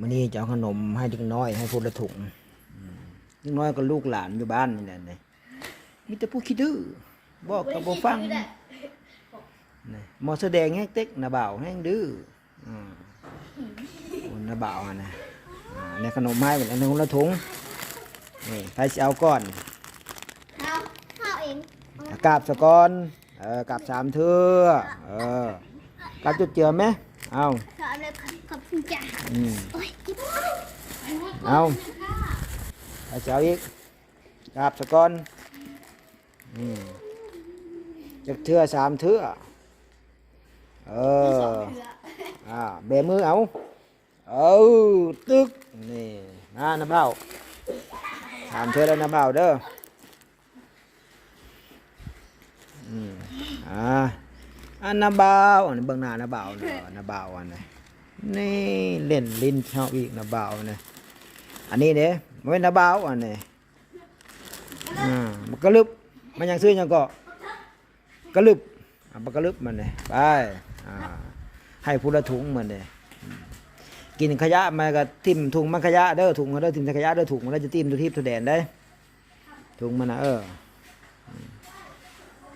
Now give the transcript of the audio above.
ມື້ນີ້ຈະເອົາຂະໜົມໃຫ້ເດັກນ້ອຍ ໃຫ້ຜູ້ລະຖົງ. ເດັກນ້ອຍກັບລູກຫຼານຢູ່ບ້ານນີ້ແຫຼະ ມີແຕ່ຜູ້ຂີ້ດື້ ບອກກໍບໍ່ຟັງ. ໝໍສະແດງແຮງເຕັກ ນ້າບ່າວແຮງດື້. ອືມ ໂອ້ ນ້າບ່າວຫັ້ນນະ. ອາ ໃນຂະໜົມໃຫ້ ອັນນີ້ຄົນລະຖົງ. ນີ້ ໃຜຊິເອົາກ່ອນ? ເຮົາ ເຮົາເອງ. ກາບສາກ່ອນ. ເອີ ກາບສາມເທື່ອ. ເອີ ກາບຈຸດເຈືອແມ. ເອົາ ຂອບ ຂອບ ຂອບຄຸນຈ້າ. ອືມ ໂອ້ຍ ເອົາ ໃຜຊິເອົາອີກ? ກາບສາກ່ອນ. ອືມ ຈັກເທື່ອ? ສາມເທື່ອ. ເອີ ສອງເທື່ອ. ອາ ແບມືເອົາ. ເອີ ຕຶກ ນີ້ ມາ ນ້າບ່າວ. ສາມເທື່ອແລ້ວ ນ້າບ່າວເດີ. ອືມ ອາ ອັນນ້າບ່າວ ອັນເບິ່ງໜ້ານ້າບ່າວເນາະ ນ້າບ່າວອັນນີ້ ນີ້ ເຫຼັ້ນຫຼິ້ນເຮົາອີກ ນ້າບ່າວນີ້. ອັນນີ້ເດ້ ບໍ່ແມ່ນນ້າບ່າວອັນນີ້. ອາ ບັກກະລຶບ ມັນຍັງ ຊື່ຫຍັງເກາະ? ກະລຶບ. ອາ ບັກກະລຶບມັນນີ້ ໄປ. ອາ ໃຫ້ຜູ້ລະຖົງມັນນີ້. ອືມ ກິນຂະຫຍະມາກໍຖິ້ມຖົງມັນຂະຫຍະເດີ ຖົງເດີ ຖິ້ມໃສ່ຂະຫຍະເດີ ຖົງມັນເດີ ຈະຖິ້ມທົ່ວທິບທົ່ວແດນໄດ໋ ຖົງມັນນະ. ເອີ ອືມ